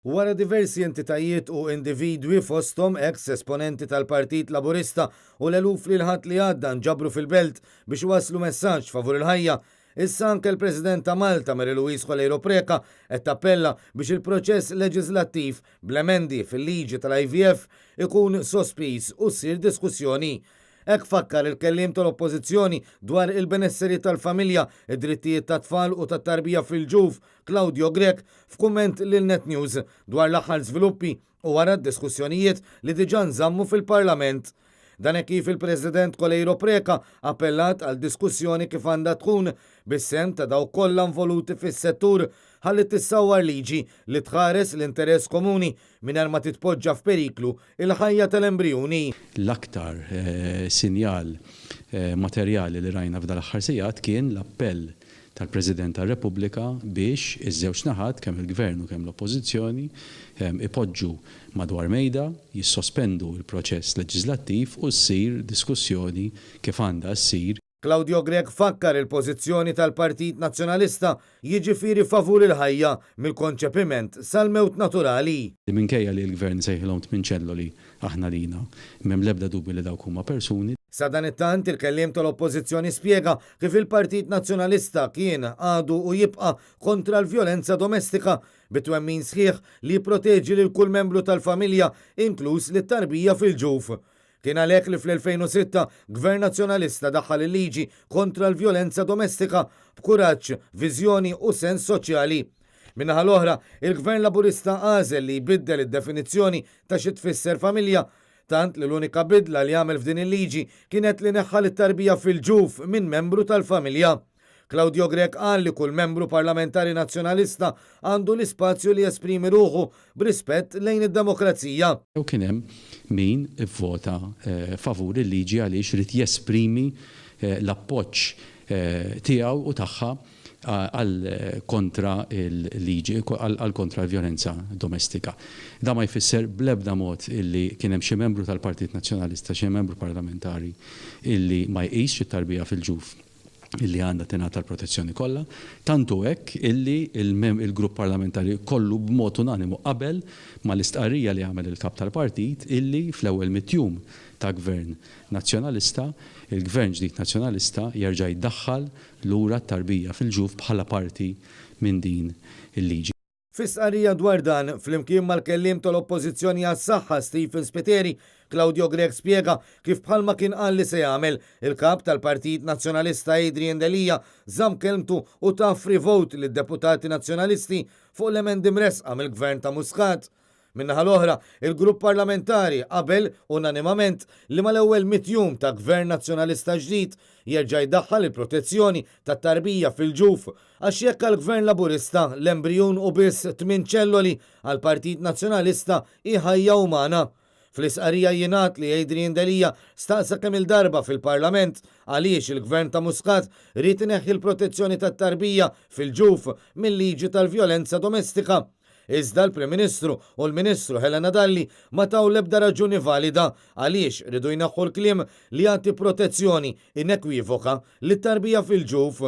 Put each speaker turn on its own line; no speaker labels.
Wara diversi entitajiet u individwi fosthom eks esponenti tal-Partit Laburista u l-eluf li l-Ħadd li għadda nġabru fil-Belt biex iwasslu messaġġ favur il-ħajja, issa anke l-President ta' Malta Mary Louise Coleiro Preca qed tappella biex il-proċess leġiżlattiv bl-emendi fil-liġi tal-IVF ikun sospiż u ssir diskussjoni. Hekk fakkar il-Kelliem tal-Oppożizzjoni dwar il-benesseri tal-familja, id-drittijiet tat-tfal u tat-tarbija fil-ġuf, Claudio Grech f'kumment lil Net News dwar l-aħħar żviluppi u wara d-diskussjonijiet li diġà nżammu fil-Parlament. Dan hekk kif il-President Coleiro Preca appellat għal diskussjoni kif għandha tkun bis-sehem ta' dawk kollha involuti fis-settur ħalli tissawwar liġi li tħares l-interess komuni mingħajr ma titpoġġa f'periklu l-ħajja tal-embrijuni.
L-aktar sinjal materjali li rajna f'dal-aħħar sigħat kien l-appell tal-President tar-Repubblika biex iż-żewġ naħat, kemm il-Gvern u kemm l-Oppożizzjoni, ipoġġu madwar mejda, jissospendu l-proċess leġiżlattiv u ssir diskussjoni kif għandha ssir.
Claudio Grech fakkar il-pożizzjoni tal-Partit Nazzjonalista, jiġifieri favur il-ħajja mill-konċepiment sal-mewt naturali.
Minkejja li l-Gvern isejħilhom tminċelloli, aħna lina m'hemm l-ebda dubju li dawk huma persuni.
Sadanittant, il-kelliem tal-Oppożizzjoni spjega kif il-Partit Nazzjonalista kien, għadu u jibqa' kontra l-vjolenza domestika, bi twemmin sħiħ li jipproteġi lil kull membru tal-familja, inkluż lit-tarbija fil-ġuf. Kien għalhekk li fl-2006 Gvern Nazzjonalista daħħal il-liġi kontra l-vjolenza domestika b'kuraġġ, viżjoni u sens soċjali. Min-naħa l-oħra, il-Gvern Laburista għażel li jbiddel id-definizzjoni ta' xi tfisser familja, tant li l-unika bidla li għamel f'din il-liġi kienet li neħħa lit-tarbija fil-ġuf minn membru tal-familja. Claudio Grech qal li kull membru parlamentari Nazzjonalista għandu l-ispazju li jesprimi ruħu b'rispett lejn id-demokrazija.
U kien hemm min ivvota favur il-liġi għaliex ried jesprimi l-appoġġ tiegħu u tagħha għal kontra l-liġi, għal kontra l-vjolenza domestika. Dan ma jfisser bl-ebda mod illi kien hemm xi membru tal-Partit Nazzjonalista, xi membru parlamentari illi ma jqisx it-tarbija fil-ġuf illi għandha tingħata l-protezzjoni kollha. Tant hu hekk illi l-grupp parlamentari kollu b'mod unanimu qabel mal-istqarrija li għamel il-Kap tal-Partit illi fl-ewwel mitt jum ta' Gvern Nazzjonalista, il-Gvern ġdid Nazzjonalista jerġa' jdaħħal lura t-tarbija fil-ġuf bħala parti minn din il-liġi.
Fi stqarrija dwar dan, flimkien mal-Kelliem tal-Oppożizzjoni għas-Saħħa Stephen Spiteri, Claudio Grech spjega kif bħalma kien qal li se jagħmel, il-Kap tal-Partit Nazzjonalista Adrian Delia żamm kelmtu u ta free vote lid-deputati Nazzjonalisti fuq l-emendi mressqa mill-Gvern ta' Muscat. Min-naħa l-oħra, il-grupp parlamentari qabel unanimament li mal-ewwel mitt jum ta' Gvern Nazzjonalista ġdid jerġa' jdaħħal il-protezzjoni tat-tarbija fil-ġuf għax jekk għall-Gvern Laburista l-embrijun hu biss tmien ċelloli, għall-Partit Nazzjonalista hi ħajja umana. Fl-isqarrija jingħad li Adrian Delia staqsa kemm-il darba fil-Parlament għaliex il-Gvern ta' Muscat ried ineħħi l-protezzjoni tat-tarbija fil-ġuf mil-liġi tal-vjolenza domestika. Iżda l-Prim Ministru u l-Ministru Helena Dalli ma taw l-ebda raġuni valida għaliex riedu jneħħu l-kliem li jagħti protezzjoni inekwivoka lit-tarbija fil-ġuf.